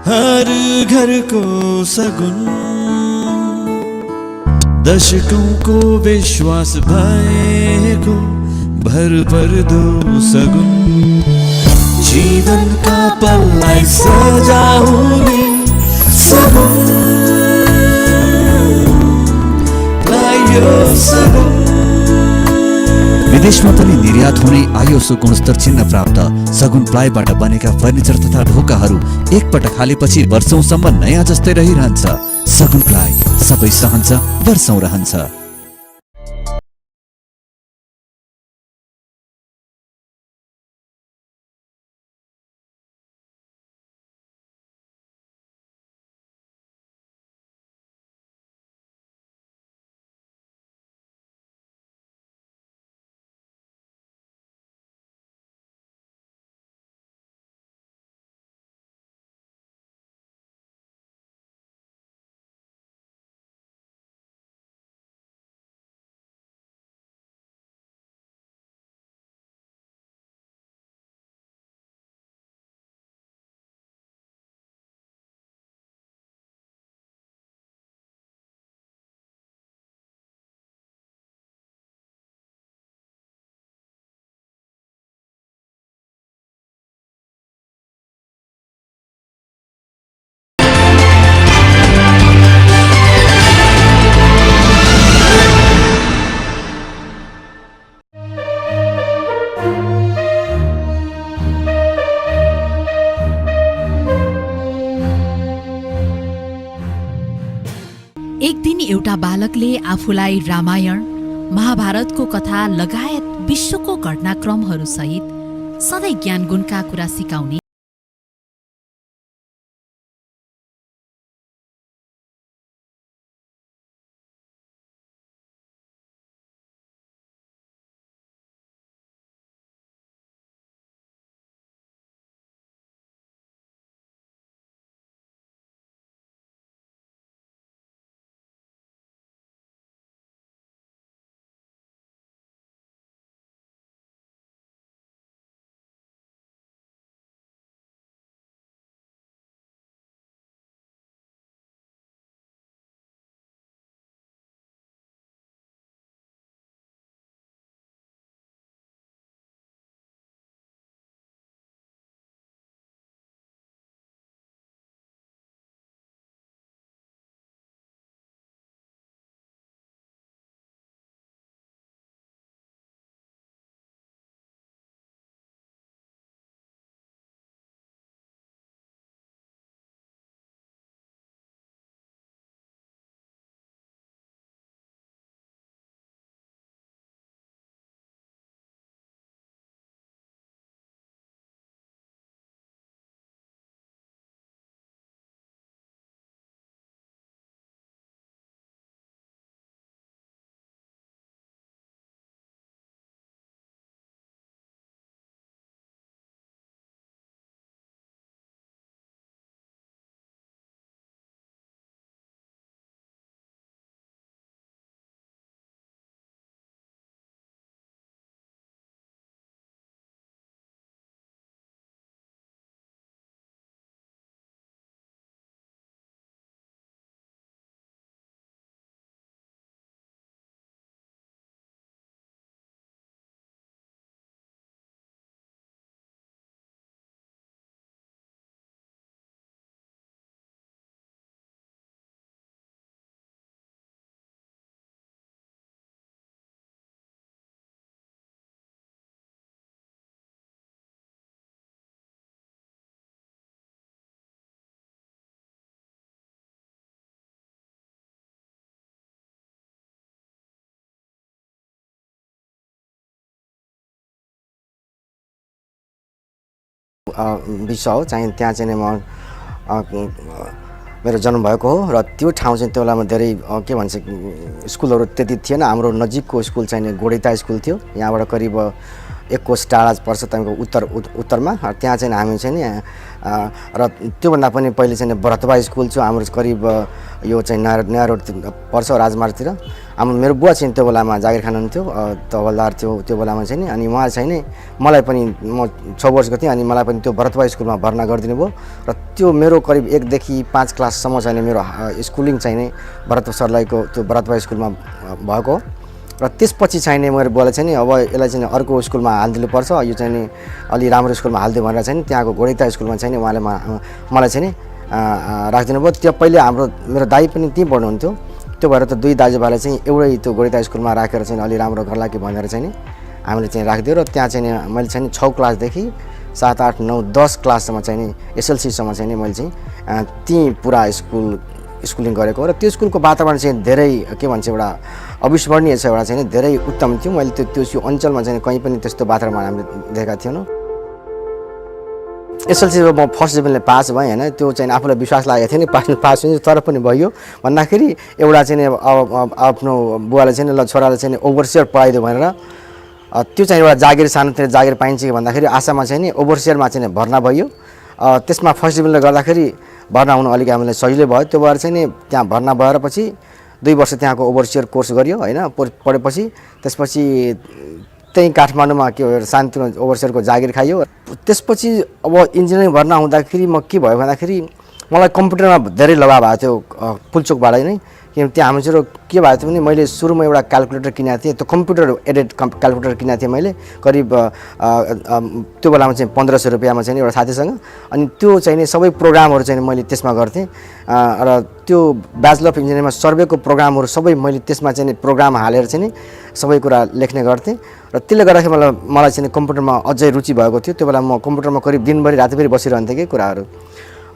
हर घर को सगुन, दशकों को विश्वास भएको भर पर दो सगुन। जीवन का पल्लाई सजाउने सगुन, लायो सगुन। विदेशमा पनि निर्यात हुने आइएसओ गुणस्तर चिन्ह प्राप्त सगुन प्लाईबाट बनेका फर्निचर तथा ढोकाहरू एकपटक हालेपछि वर्षौंसम्म नयाँ जस्तै रहिरहन्छ। सगुन प्लाई, सबै सहन्छ, वर्षौं रहन्छ। एक दिन एउटा बालकले आफूलाई रामायण, महाभारतको कथा लगायत विश्वको घटनाक्रमहरू सहित सधैँ ज्ञान गुणका कुरा सिकाउने विश्व हो, चाहिँ त्यहाँ चाहिँ म मेरो जन्म भएको हो र त्यो ठाउँ चाहिँ त्यो बेलामा धेरै के भन्छ स्कुलहरू त्यति थिएन। हाम्रो नजिकको स्कुल चाहिँ गोडेता स्कुल थियो। यहाँबाट करिब 1 कोस टाढा पर्छ तपाईँको उत्तरमा। त्यहाँ चाहिँ हामी चाहिँ नि र त्योभन्दा पनि पहिले चाहिँ भरतवा स्कुल छ हाम्रो करिब यो चाहिँ नयाँ रोड पर्छ राजमार्गतिर। मेरो बुवा चाहिँ त्यो बेलामा जागिर खान हुन्थ्यो, तहवलदार थियो त्यो बेलामा चाहिँ नि। अनि उहाँ चाहिँ नि मलाई पनि म 6 वर्षको थिएँ अनि मलाई पनि त्यो भरतवा स्कुलमा भर्ना गरिदिनु भयो र त्यो मेरो करिब 1 देखि 5 क्लाससम्म चाहिँ मेरो स्कुलिङ चाहिँ नि भरतवा सर्लाहीको त्यो भरतवा स्कुलमा भएको र त्यसपछि चाहिँ नि मेरो बुवाले चाहिँ नि अब यसलाई चाहिँ अर्को स्कुलमा हालिदिनु पर्छ, यो चाहिँ नि अलि राम्रो स्कुलमा हालिदियो भनेर चाहिँ त्यहाँको घोडेता स्कुलमा चाहिँ नि उहाँले मलाई चाहिँ नि राखिदिनु भयो। त्यो पहिले मेरो दाइ पनि त्यहीँ पढ्नुहुन्थ्यो, त्यो भएर त 2 दाजुभाइलाई चाहिँ एउटै त्यो घोडेता स्कुलमा राखेर चाहिँ अलि राम्रो गर्ला कि भनेर चाहिँ नि हामीले चाहिँ राखिदियो। र त्यहाँ चाहिँ मैले चाहिँ 6 क्लासदेखि 7, 8, 9, 10 क्लाससम्म चाहिँ नि SLCसम्म चाहिँ नि मैले चाहिँ त्यहीँ पुरा स्कुलिङ गरेको र त्यो स्कुलको वातावरण चाहिँ धेरै के भन्छ एउटा अविस्मरणीय छ, एउटा चाहिँ धेरै उत्तम थियो। मैले त्यो अञ्चलमा चाहिँ कहीँ पनि त्यस्तो वातावरण हामीले देखेका थिएनौँ। SLCमा म फर्स्ट डिभिजनले पास भएँ होइन, त्यो चाहिँ आफूलाई विश्वास लागेको थियो नि पास हुन्छ, तर पनि भयो भन्दाखेरि एउटा चाहिँ आफ्नो बुवाले चाहिँ ल छोराले चाहिँ ओभरसियर पढाइदियो भनेर त्यो चाहिँ एउटा जागिर सानोतिर जागिर पाइन्छ कि भन्दाखेरि आशामा चाहिँ नि ओभरसियरमा चाहिँ भर्ना भयो। त्यसमा फर्स्ट डिभिजनले गर्दाखेरि भर्ना हुनु अलिक हामीलाई सजिलै भयो। त्यो भएर चाहिँ नि त्यहाँ भर्ना भएर पछि 2 वर्ष त्यहाँको ओभरसियर कोर्स गरियो होइन, पढेपछि त्यसपछि त्यहीँ काठमाडौँमा के हो शान्तिमा ओभरसियरको जागिर खाइयो। त्यसपछि अब इन्जिनियरिङ भर्ना हुँदाखेरि म के भयो भन्दाखेरि मलाई कम्प्युटरमा धेरै लगाव भएको थियो पुल्चोकबाट नै। किनभने त्यहाँ हामीहरू के भएको थियो भने मैले सुरुमा एउटा क्यालकुलेटर किनेको थिएँ, त्यो कम्प्युटर एडेड क्यालकुलेटर किनेको थिएँ मैले करिब त्यो बेलामा चाहिँ 1500 रुपियाँमा चाहिँ एउटा साथीसँग। अनि त्यो चाहिँ नि सबै प्रोग्रामहरू चाहिँ मैले त्यसमा गर्थेँ र त्यो ब्याचलर अफ इन्जिनियरिङमा सर्वेको प्रोग्रामहरू सबै मैले त्यसमा चाहिँ प्रोग्राम हालेर चाहिँ नि सबै कुरा लेख्ने गर्थेँ। र त्यसले गर्दाखेरि मलाई चाहिँ कम्प्युटरमा अझै रुचि भएको थियो। त्यो बेला म कम्प्युटरमा करिब दिनभरि रातिभरि बसिरहन्थेँ कि कुराहरू।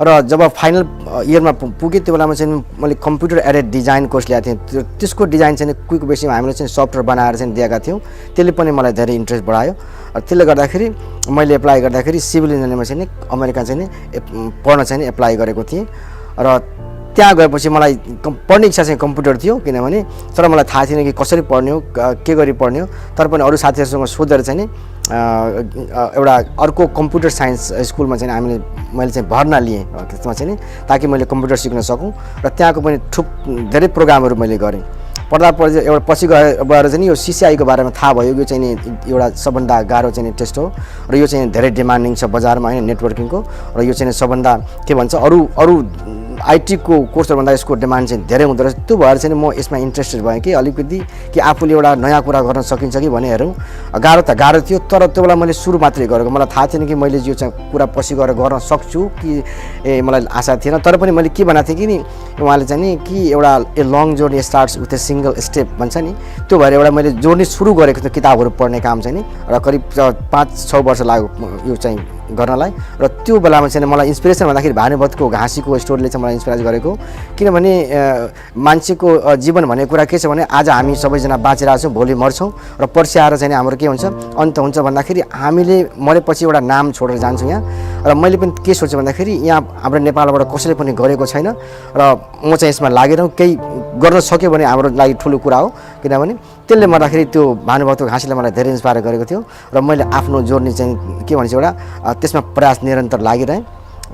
र जब फाइनल इयरमा पुगेँ त्यो बेलामा चाहिँ मैले कम्प्युटर एडेड डिजाइन कोर्स ल्याएको थिएँ। त्यसको डिजाइन चाहिँ क्विक बेसीमा हामीले चाहिँ सफ्टवेयर बनाएर चाहिँ दिएका थियौँ, त्यसले पनि मलाई धेरै इन्ट्रेस्ट बढायो। र त्यसले गर्दाखेरि मैले एप्लाई गर्दाखेरि सिभिल इन्जिनियरिङमा चाहिँ अमेरिका चाहिँ पढ्न चाहिँ एप्लाई गरेको थिएँ। र त्यहाँ गएपछि मलाई पढ्ने इच्छा चाहिँ कम्प्युटर थियो, किनभने तर मलाई थाहा थिएन कि कसरी पढ्ने हो के गरी पढ्ने हो। तर पनि अरू साथीहरूसँग सोधेर चाहिँ एउटा अर्को कम्प्युटर साइन्स स्कुलमा चाहिँ मैले चाहिँ भर्ना लिएँ त्यसमा चाहिँ ताकि मैले कम्प्युटर सिक्न सकूँ। र त्यहाँको पनि धेरै प्रोग्रामहरू मैले गरेँ। पढ्दा एउटा पछि गएर चाहिँ यो CCI को बारेमा थाहा भयो। यो चाहिँ एउटा सबभन्दा गाह्रो चाहिँ टेस्ट हो र यो चाहिँ धेरै डिमान्डिङ छ बजारमा होइन नेटवर्किङको। र यो चाहिँ सबभन्दा के भन्छ अरू IT को कोर्सहरूभन्दा यसको डिमान्ड चाहिँ धेरै हुँदो रहेछ। त्यो भएर चाहिँ म यसमा इन्ट्रेस्टेड भएँ कि अलिकति कि आफूले एउटा नयाँ कुरा गर्न सकिन्छ कि भने हेरौँ। गाह्रो त गाह्रो थियो, तर त्यो बेला मैले सुरु मात्रै गरेको, मलाई थाहा थिएन कि मैले यो चाहिँ कुरा पछि गएर गर्न सक्छु कि मलाई आशा थिएन। तर पनि मैले के भनेको थिएँ कि नि उहाँले चाहिँ नि कि एउटा long journey starts with A single step भन्छ नि, त्यो भएर एउटा मैले जर्नी सुरु गरेको थियो किताबहरू पढ्ने काम चाहिँ नि। र करिब 5-6 वर्ष लाग्यो यो चाहिँ गर्नलाई। र त्यो बेलामा चाहिँ मलाई इन्सपिरेसन भन्दाखेरि भानुभक्तको घाँसीको स्टोरीले चाहिँ मलाई इन्सपायर गरेको। किनभने मान्छेको जीवन भन्ने कुरा के छ भने आज हामी सबैजना बाँचिरहेको छौँ, भोलि मर्छौँ र पर्सि आएर चाहिँ हाम्रो के हुन्छ अन्त हुन्छ भन्दाखेरि हामीले मरेपछि एउटा नाम छोडेर जान्छौँ यहाँ। र मैले पनि के सोचेँ भन्दाखेरि यहाँ हाम्रो नेपालबाट कसैले पनि गरेको छैन र म चाहिँ यसमा लागेर केही गर्न सक्यो भने हाम्रो लागि ठुलो कुरा हो। किनभने त्यसले गर्दाखेरि त्यो भानुभक्तको घाँसीले मलाई धेरै इन्सपायर गरेको थियो र मैले आफ्नो जर्नी चाहिँ के भन्छ एउटा त्यसमा प्रयास निरन्तर लागिरहेँ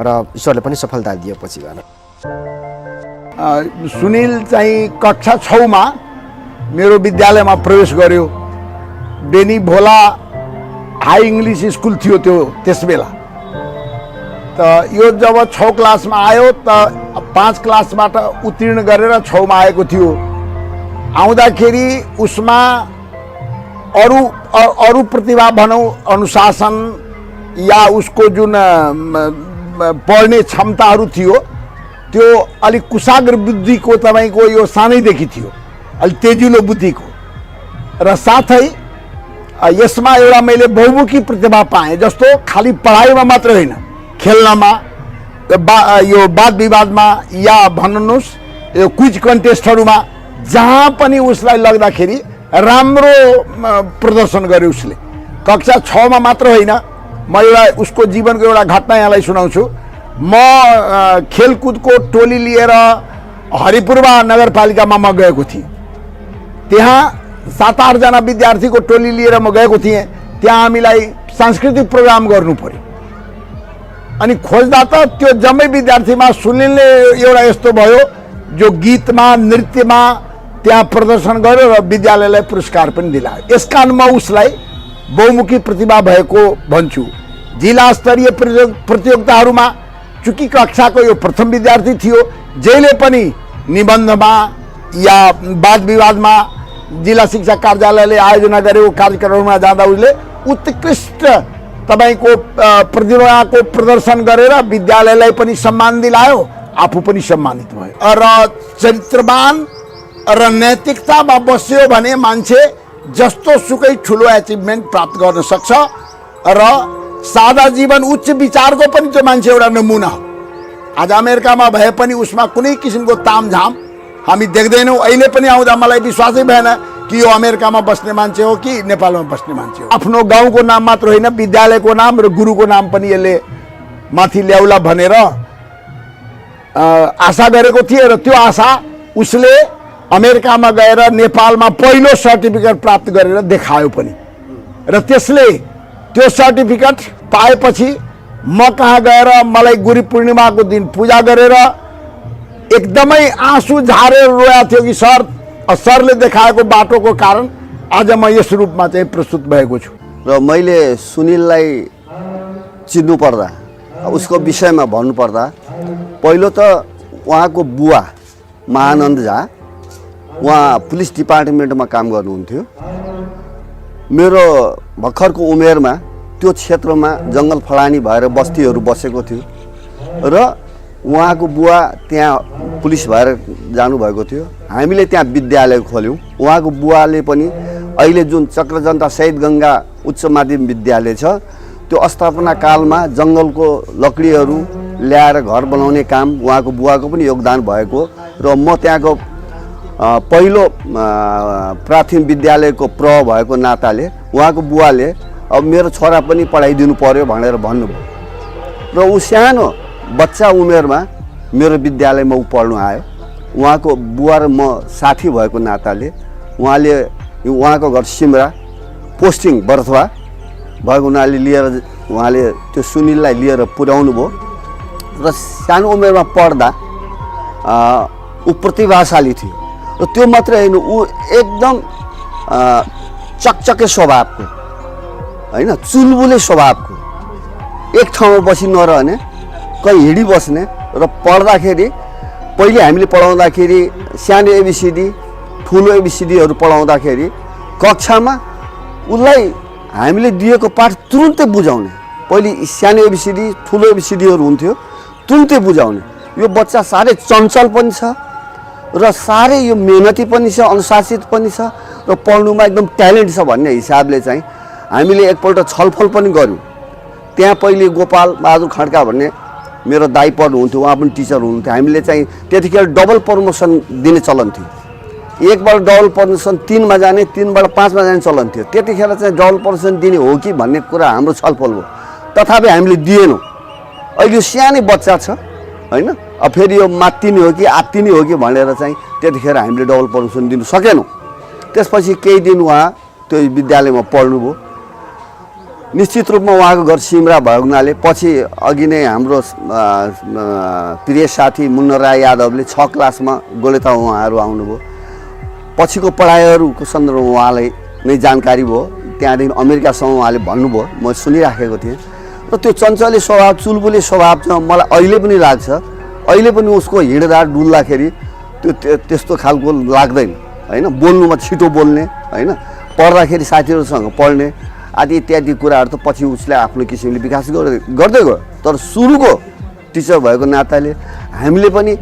र ईश्वरले पनि सफलता दियो पछि गएर। सुनिल चाहिँ कक्षा 6 मा मेरो विद्यालयमा प्रवेश गर्यो। बेनी भोला हाई इङ्ग्लिस स्कुल थियो त्यो त्यसबेला। त यो जब 6 क्लासमा आयो त 5 क्लासबाट उत्तीर्ण गरेर 6 मा आएको थियो। आउँदाखेरि उसमा अरू प्रतिभा भनौँ अनुशासन या उसको जुन पढ्ने क्षमताहरू थियो त्यो अलिक कुशाग्र बुद्धिको तपाईँको यो सानैदेखि थियो, अलिक तेजिलो बुद्धिको। र साथै यसमा एउटा मैले बहुमुखी प्रतिभा पाएँ, जस्तो खालि पढाइमा मात्र होइन, खेल्नमा यो वाद विवादमा या भन्नुहोस् यो क्विज कन्टेस्टहरूमा जहाँ पनि उसलाई लग्दाखेरि राम्रो प्रदर्शन गर्यो उसले। कक्षा 6 मा मात्र होइन, म एउटा उसको जीवनको एउटा घटना यहाँलाई सुनाउँछु। म खेलकुदको टोली लिएर हरिपुरवा नगरपालिकामा म गएको थिएँ। त्यहाँ 7-8 जना विद्यार्थीको टोली लिएर म गएको थिएँ। त्यहाँ हामीलाई सांस्कृतिक प्रोग्राम गर्नु पर्यो अनि खोज्दा त त्यो जम्मै विद्यार्थीमा सुनिलले एउटा यस्तो भयो जो गीतमा नृत्यमा त्यहाँ प्रदर्शन गर्यो र विद्यालयलाई पुरस्कार पनि दिलायो। यस कारण म उसलाई बहुमुखी प्रतिभा भएको भन्छु। जिल्ला स्तरीय प्रतियोगिताहरूमा चुकी कक्षाको यो प्रथम विद्यार्थी थियो, जहिले पनि निबन्धमा या वाद विवादमा जिल्ला शिक्षा कार्यालयले आयोजना गरेको कार्यक्रममा जाँदा उसले उत्कृष्ट तपाईको प्रतिभाको प्रदर्शन गरेर विद्यालयलाई पनि सम्मान दिलायो, आफू पनि सम्मानित भयो। र चरित्रवान र नैतिकतामा बस्यो भने मान्छे जस्तो सुकै ठुलो एचिभमेन्ट प्राप्त गर्न सक्छ र सादा जीवन उच्च विचारको पनि त्यो मान्छे एउटा नमुना हो। आज अमेरिकामा भए पनि उसमा कुनै किसिमको तामझाम हामी देख्दैनौँ। अहिले पनि आउँदा मलाई विश्वासै भएन कि यो अमेरिकामा बस्ने मान्छे हो कि नेपालमा बस्ने मान्छे हो। आफ्नो गाउँको नाम मात्र होइन, विद्यालयको नाम र गुरुको नाम पनि यसले माथि ल्याउला भनेर आशा गरेको थिए र त्यो आशा उसले अमेरिकामा गएर नेपालमा पहिलो सर्टिफिकेट प्राप्त गरेर देखायो पनि। र त्यसले त्यो सर्टिफिकेट पाएपछि म कहाँ गएर मलाई गुरु पूर्णिमाको दिन पूजा गरेर एकदमै आँसु झारेर रोया थियो कि सरले देखाएको बाटोको कारण आज म यस रूपमा चाहिँ प्रस्तुत भएको छु। र मैले सुनिललाई चिन्नु पर्दा उसको विषयमा भन्नुपर्दा पहिलो त उहाँको बुवा महानन्द झा उहाँ पुलिस डिपार्टमेन्टमा काम गर्नुहुन्थ्यो। मेरो भर्खरको उमेरमा त्यो क्षेत्रमा जङ्गल फलानी भएर बस्तीहरू बसेको थियो र उहाँको बुवा त्यहाँ पुलिस भएर जानुभएको थियो। हामीले त्यहाँ विद्यालय खोल्यौँ। उहाँको बुवाले पनि अहिले जुन चक्रजन्ता शहीद गङ्गा उच्च माध्यमिक विद्यालय छ त्यो स्थापना कालमा जङ्गलको लकडीहरू ल्याएर घर बनाउने काम उहाँको बुवाको पनि योगदान भएको र म त्यहाँको पहिलो प्राथमिक विद्यालयको भएको नाताले उहाँको बुवाले अब मेरो छोरा पनि पढाइदिनु पर्यो भनेर भन्नुभयो र ऊ सानो बच्चा उमेरमा मेरो विद्यालयमा ऊ पढ्नु आयो। उहाँको बुवा र म साथी भएको नाताले उहाँको घर सिमरा पोस्टिङ बर्थवा भएको हुनाले लिएर उहाँले त्यो सुनिललाई लिएर पुर्याउनु भयो र सानो उमेरमा पढ्दा ऊ प्रतिभाशाली थियो र त्यो मात्रै होइन, ऊ एकदम चकचके स्वभावको होइन, चुलबुले स्वभावको, एक ठाउँमा बसी नरहने, कहीँ हिँडिबस्ने र पढ्दाखेरि पहिले हामीले पढाउँदाखेरि सानो एबिसिडी ठुलो एबिसिडीहरू पढाउँदाखेरि कक्षामा उसलाई हामीले दिएको पाठ तुरुन्तै बुझाउने। पहिले सानो एबिसिडी ठुलो एबिसिडीहरू हुन्थ्यो, तुरुन्तै बुझाउने। यो बच्चा साह्रै चञ्चल पनि छ र साह्रै यो मेहनती पनि छ, अनुशासित पनि छ र पढ्नुमा एकदम ट्यालेन्ट छ भन्ने हिसाबले चाहिँ हामीले एकपल्ट छलफल पनि गऱ्यौँ। त्यहाँ पहिले गोपाल बहादुर खड्का भन्ने मेरो दाइ पढ्नुहुन्थ्यो, उहाँ पनि टिचर हुनुहुन्थ्यो। हामीले चाहिँ त्यतिखेर डबल प्रमोसन दिने चलन थियो। एकबाट डबल प्रमोसन 3मा जाने, 3बाट 5मा जाने चलन थियो। त्यतिखेर चाहिँ डबल प्रमोसन दिने हो कि भन्ने कुरा हाम्रो छलफल हो, तथापि हामीले दिएनौँ। अहिले यो सानै बच्चा छ होइन, अब फेरि यो मात्तिनी हो कि आत्तिनी हो कि भनेर चाहिँ त्यतिखेर हामीले डबल प्रमोसन दिनु सकेनौँ। त्यसपछि केही दिन उहाँ त्यो विद्यालयमा पढ्नुभयो। निश्चित रूपमा उहाँको घर सिमरा भएको हुनाले पछि अघि नै हाम्रो प्रिय साथी मुन्ना राई यादवले 6 क्लासमा गोलेता उहाँहरू आउनुभयो। पछिको पढाइहरूको सन्दर्भमा उहाँलाई नै जानकारी भयो। त्यहाँदेखि अमेरिकासम्म उहाँले भन्नुभयो, म सुनिराखेको थिएँ। र त्यो चञ्चले स्वभाव, चुलबुले स्वभाव चाहिँ मलाई अहिले पनि लाग्छ। अहिले पनि उसको हिँड्दा डुल्दाखेरि त्यो त्यस्तो खालको लाग्दैन होइन। बोल्नुमा छिटो बोल्ने होइन, पढ्दाखेरि साथीहरूसँग पढ्ने आदि इत्यादि कुराहरू त पछि उसले आफ्नो किसिमले विकास गर्दै गयो। तर सुरुको टिचर भएको नाताले हामीले पनि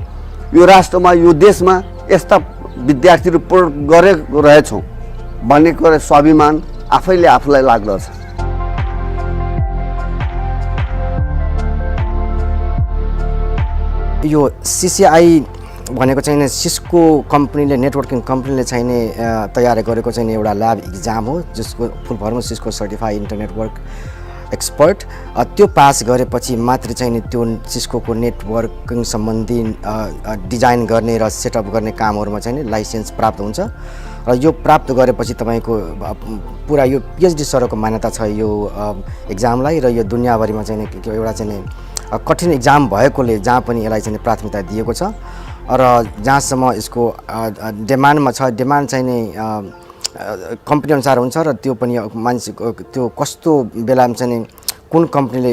यो राष्ट्रमा, यो देशमा यस्ता विद्यार्थीहरू गरेको रहेछौँ भन्ने कुरा स्वाभिमान आफैले आफूलाई लाग्दछ। यो CCI भनेको चाहिँ सिस्को कम्पनीले, नेटवर्किङ कम्पनीले चाहिने तयार गरेको चाहिँ एउटा ल्याब इक्जाम हो, जसको full form Cisco certified internetwork expert. त्यो पास गरेपछि मात्र चाहिँ त्यो सिस्कोको नेटवर्किङ सम्बन्धी डिजाइन गर्ने र सेटअप गर्ने कामहरूमा चाहिँ लाइसेन्स प्राप्त हुन्छ। र यो प्राप्त गरेपछि तपाईँको पुरा यो पिएचडी स्तरको मान्यता छ यो एक्जामलाई र यो दुनियाँभरिमा चाहिँ एउटा चाहिँ कठिन एक्जाम भएकोले जहाँ पनि यसलाई चाहिँ प्राथमिकता दिएको छ र जहाँसम्म यसको डिमान्डमा छ डिमान्ड चाहिँ नि कम्पनी अनुसार हुन्छ र त्यो पनि मान्छेको त्यो कस्तो बेलामा चाहिँ नि कुन कम्पनीले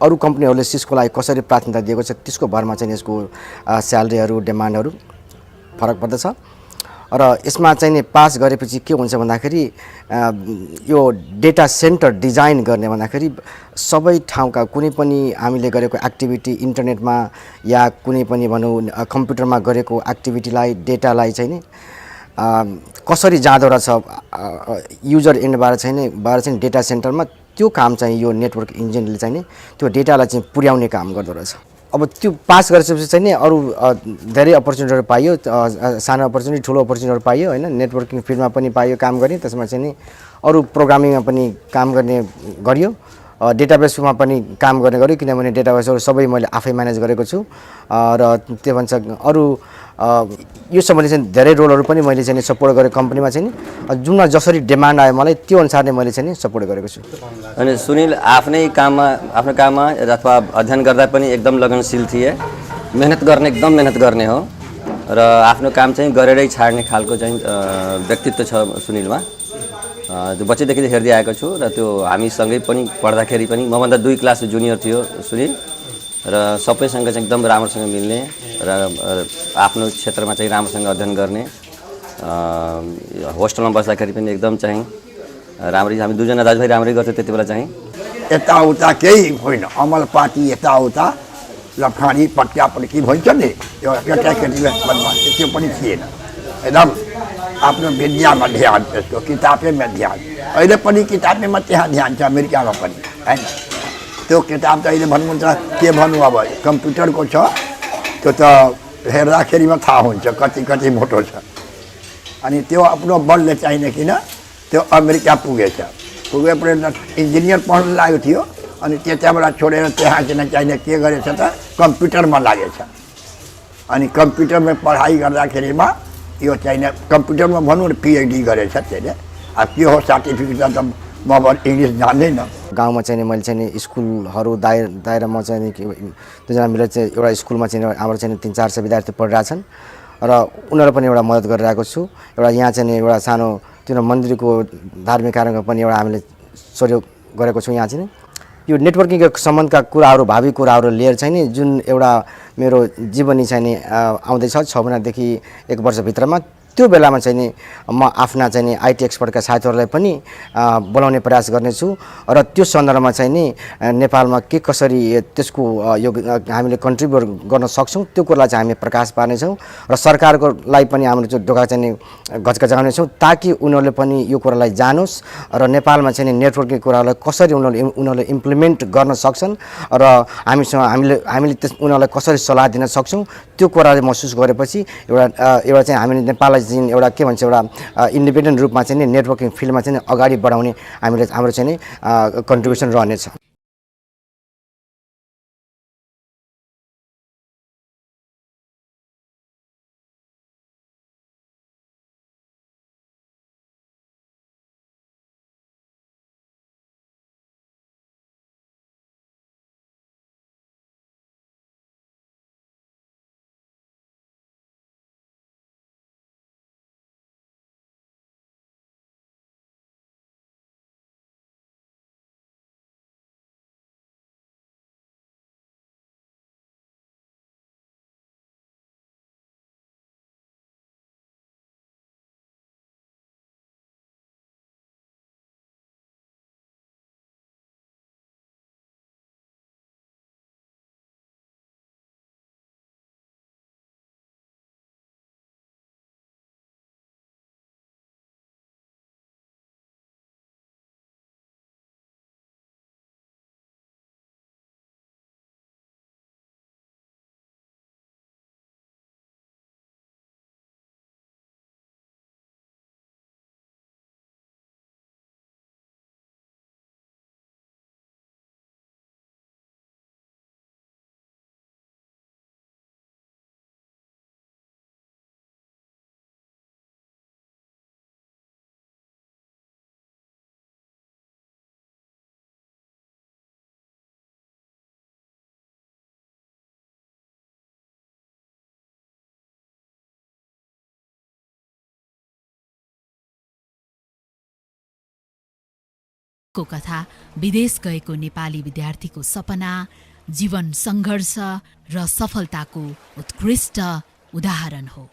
अरू कम्पनीहरूले सिस्को लागि कसरी प्राथमिकता दिएको छ त्यसको भरमा चाहिँ यसको स्यालेरीहरू डिमान्डहरू फरक पर्दछ र यसमा चाहिँ नि पास गरेपछि के हुन्छ भन्दाखेरि यो डेटा सेन्टर डिजाइन गर्ने भन्दाखेरि सबै ठाउँका कुनै पनि हामीले गरेको एक्टिभिटी इन्टरनेटमा या कुनै पनि भनौँ कम्प्युटरमा गरेको एक्टिभिटीलाई डेटालाई चाहिँ नि कसरी जाँदो रहेछ युजर एन्डबाट चाहिँ डेटा सेन्टरमा त्यो काम चाहिँ यो नेटवर्क इन्जिनले चाहिँ नि त्यो डेटालाई चाहिँ पुर्याउने काम गर्दो रहेछ। अब त्यो पास गरेपछि चाहिँ नि अरू धेरै अपर्च्युनिटीहरू पाइयो, सानो अपर्च्युनिटी ठुलो अपर्च्युनिटीहरू पाइयो होइन। नेटवर्किङ फिल्डमा पनि पाइयो काम गर्ने, त्यसमा चाहिँ नि अरू प्रोग्रामिङमा पनि काम गर्ने गरियो, डेटाबेसमा पनि काम गर्ने गर्यो किनभने डेटाबेसहरू सबै मैले आफै म्यानेज गरेको छु र त्यो भन्छ अरू यो सम्बन्धी चाहिँ धेरै रोलहरू पनि मैले चाहिँ सपोर्ट गरेँ कम्पनीमा चाहिँ जुनमा जसरी डिमान्ड आयो मलाई त्यो अनुसार नै मैले चाहिँ सपोर्ट गरेको छु। अनि सुनिल आफ्नो काममा अथवा अध्ययन गर्दा पनि एकदम लगनशील थिए, मेहनत गर्ने हो र आफ्नो काम चाहिँ गरेरै छाड्ने खालको चाहिँ व्यक्तित्व छ सुनिलमा। त्यो बच्चैदेखि हेर्दै आएको छु र त्यो हामीसँगै पनि पढ्दाखेरि पनि मभन्दा 2 क्लास जुनियर थियो सुनिल र सबैसँग चाहिँ एकदम राम्रोसँग मिल्ने र आफ्नो क्षेत्रमा चाहिँ राम्रोसँग अध्ययन गर्ने, होस्टेलमा बस्दाखेरि पनि एकदम चाहिँ राम्रै, हामी दुईजना दाजुभाइ राम्रै गर्थ्यौँ त्यति बेला चाहिँ। यताउता केही होइन, अमल पार्टी यताउता लफाडी पट्यापट्टि भन्छ नि यो केटाकेटीले बदमास त्यो पनि थिएन। एकदम आफ्नो विद्यामा ध्यान, त्यसको किताबैमा ध्यान। अहिले पनि किताबैमा त्यहाँ ध्यान छ अमेरिकामा पनि होइन। त्यो किताब त अहिले भन्नुहुन्छ के भन्नु, अब कम्प्युटरको छ त्यो त हेर्दाखेरिमा थाहा हुन्छ कति मोटो छ। अनि त्यो आफ्नो बलले चाहिने किन त्यो अमेरिका पुगेपछि इन्जिनियर पढ्नु लागेको थियो अनि त्यताबाट छोडेर त्यहाँ चाहिने के गरेछ त कम्प्युटरमा लागेछ। अनि कम्प्युटरमा पढाइ गर्दाखेरिमा यो चाहिने कम्प्युटरमा भनौँ न पिएचडी गरेछ त्यसले। अब के हो सर्टिफिकेट त म अब इङ्ग्लिस जान्दैन। गाउँमा चाहिँ मैले चाहिँ स्कुलहरू दायरामा चाहिँ दुईजना मिलेर चाहिँ एउटा स्कुलमा चाहिँ हाम्रो चाहिँ 300-400 विद्यार्थी पढिरहेछन् र उनीहरू पनि एउटा मद्दत गरिरहेको छु। एउटा यहाँ चाहिँ एउटा सानो त्यो मन्दिरको धार्मिक कार्यक्रम पनि एउटा हामीले सहयोग गरेको छौँ। यहाँ चाहिँ यो नेटवर्किङको सम्बन्धका कुराहरू भावी कुराहरू लिएर चाहिँ नि जुन एउटा मेरो जीवनी चाहिँ नि आउँदैछ 6 महिनादेखि 1 वर्षभित्रमा, त्यो बेलामा चाहिँ नि म आफ्ना चाहिँ नि आइटी एक्सपर्टका साथीहरूलाई पनि बोलाउने प्रयास गर्नेछु र त्यो सन्दर्भमा चाहिँ नि नेपालमा के कसरी त्यसको यो हामीले कन्ट्रिब्युट गर्न सक्छौँ त्यो कुरालाई चाहिँ हामी प्रकाश पार्नेछौँ र सरकारकोलाई पनि हाम्रो त्यो ढोका चाहिँ नि घचघचाउनेछौँ ताकि उनीहरूले पनि यो कुरालाई जानोस् र नेपालमा चाहिँ नि नेटवर्किङ कुरालाई कसरी उनीहरूले इम्प्लिमेन्ट गर्न सक्छन् र हामीले उनीहरूलाई कसरी सल्लाह दिन सक्छौँ त्यो कुरालाई महसुस गरेपछि एउटा चाहिँ हामीले नेपाललाई चाहिँ एउटा के भन्छ एउटा इन्डिपेन्डेन्ट रूपमा चाहिँ नि नेटवर्किङ फिल्डमा चाहिँ अगाडि बढाउने हाम्रो चाहिँ नि कन्ट्रिब्युसन रहनेछ। को कथा विदेश गएको नेपाली विद्यार्थीको सपना, जीवन सङ्घर्ष र सफलताको उत्कृष्ट उदाहरण हो।